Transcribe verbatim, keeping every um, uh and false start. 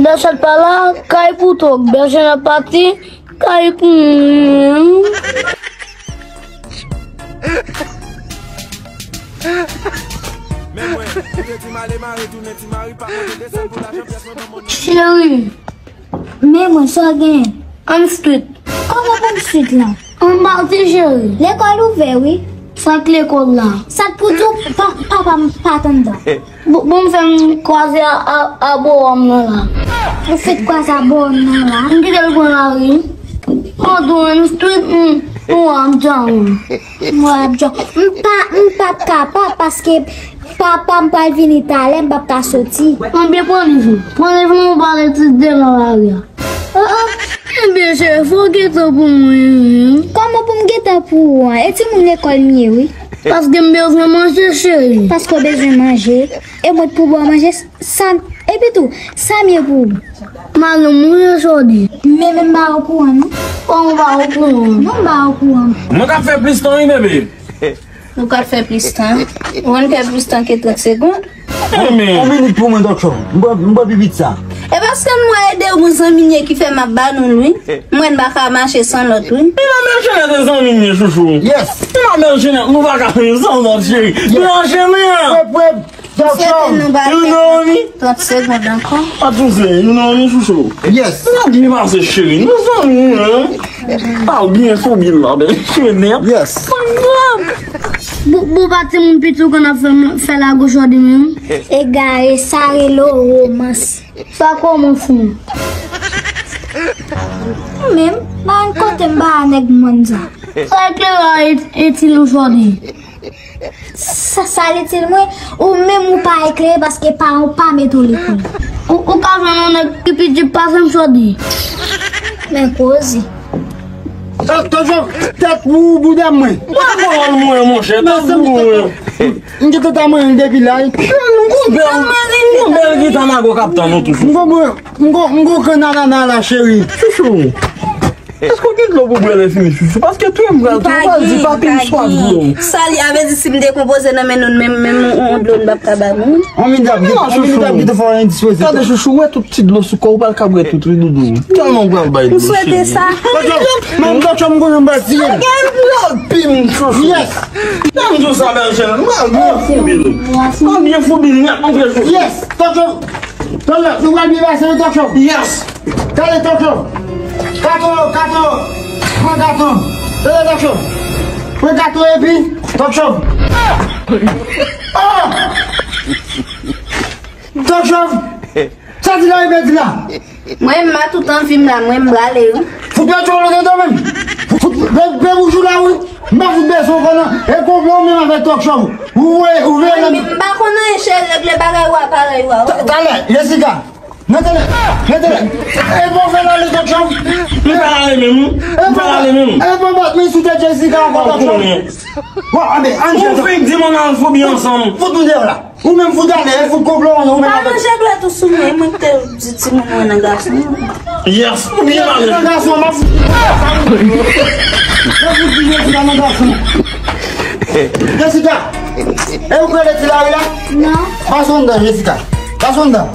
Bèchèt pa la, kay pou tou. Bèchèt ap pati, kay pou mwen. Men mwen, ou te di m ale mare tounen ti mari, pa konte desann pou lajan pyès mwen ban mòn. Cheri, men mwen sa w gen. Ann street. Kòman pou m street la? Ann pati cheri. Lekòl ouvè wi. Sa k lekòl la? Sa k pou di w pa, papa m pa t anndan. Bon, bon, m fè m kwaze a, a, a bowòm nan la. Ou fèk kwaze a bowòm nan la? M kite l pran lari. Mwen tou, m street, m, m wè ap djòl. M wè ap djòl. M pa, m p ap kapab paske papa m pral vini talè, m p ap ka soti. Mwen byen pran liv ou. Pran liv ou, ou pale ti devan lari a. Oh, oh. Ebyen, cheri, fò w gen tan pou mwen. Kòman pou m gen tan pou ou an? E timoun lekòl m ye, wi. Paske m bezwen manje, cheri. Paske w bezwen manje. E mwen t pou ba w manje, sa, epi tou, sa m ye pou ou? Madanm mwen jodi. Men, men m pa okouran, non. Kòman w pa okouran? Non, m pa okouran. Mwen k ap fè plis tan, wi, bebe. Nou ka fè plis tan. Ou konn fè plis tan ke trant segonn? Yon minit pou mwen, Dòk Chòm. M pran, m pran pi vit sa. E paske m wè e de bon zanmi n ye ki fè m ap ba nou l, wi. Mwen m pa ka mache san lòt, wi. Mwen menm Jenèt e zanmi n ye, chouchou. Yes. Mwen menm Jenèt, nou pa ka fè san lòt, cheri. Yes. Mwen Jenèt. Prè, prè, Dòk Chòm. You know me? Trant segonn ankò. Pa tousen, you know me, chouchou. Yes. Nou byen pase, cheri. Nou zanmi, hein? Pa byen sou bil la, bebe. Jenèt. Yes. Bon, bon, pa timoun piti ou konn ap fè, fè lago jodi menm. Egare, sa rele w womans. Sa kòmanse. Ou menm, pa yon kote m pa a nèg mòn sa. Sa eklera et-, itil ou jodi? Sa, sa l itil mwen, ou menm ou pa eklere paske paran w pa mete w lekòl. Ou, ou ka jwenn yon nèg ki pi djip pase m jodi. Men koze. Tò-, Tòchòm, tèt pou bouda mwen. Mwen pawòl mwen, monchè, tèt pou mwen. M gentan ta manyen l depi la, wi. M gon bèl, m gon bèl gita mago k ap tann nou toujou. M gon, m gon, m gon grenn anana la, cheri. Chouchou. Èske w gen dlo pou bwè lè fini, chouchou? Paske tou m pral, tou m pral di papi m swaf dlo. Sa li a vle di si m dekonpoze nan men nou, menm, menm yon, yon dlo n p ap ka ba moun. On minit ap git, on minit ap git, fò w endispoze. Gade chouchou, wè tout ti dlo sou kò w, ou pral ka bwè tout, wi, doudou. Tèlman w pral bay dlo, cheri. M swete sa. Tòchòm, m, Tòchòm, m konnen m pral tiye. Gade dlo pi m, chouchou. Yes. Tann tou sa, bèl cheri. M pral byen foubi l. M pral byen foubi l nèt, mon frè chouchou. Yes. Tòchòm. Tòchòm, nou pral byen pase, wi, Tòchòm. Yes. Tande, Tòchòm. Gato, gato. Pran gato. Tande, Tòchòm. Pran gato epi Tòchòm. Ah! Tòchòm. Sa di la, e byen di la. Mwen, m pa tout anvi m la, mwen, m prale, wi. Fout bèl tcholo nan dan menm. Fout bèl, bèl boujou la, wi. M pa fout bezwen w konnen. E konplo w menm avèk Tòchòm. Ou wè, ou wè. Mwen, m pa konn anyen, cheri, regle bagay ou a parèy ou a. Ta-, talè, Jessica. Nan tele, nan tele. E bon, fè l ale Tòchòm. M pa ale menm. M pa ale menm. E bon, bat men sou tèt Jessica ankò Tòchòm. Bon, anbe, ann jwe. Ou fenk di m ann al foubi ansanm. Fout nou deyò la. Ou menm fout ale, e fout konplo ou menm avèk. Pa ranje dwèt ou sou mwen, mwen ki te di timoun mwen nan gason. Yes, ou byen pale. Nan gason, m ap fout. M ap fout di Jessica nan gason. Jessica, e ou kwè lè ti la wi la? Non. Pase anndan, Jessica. Pase anndan.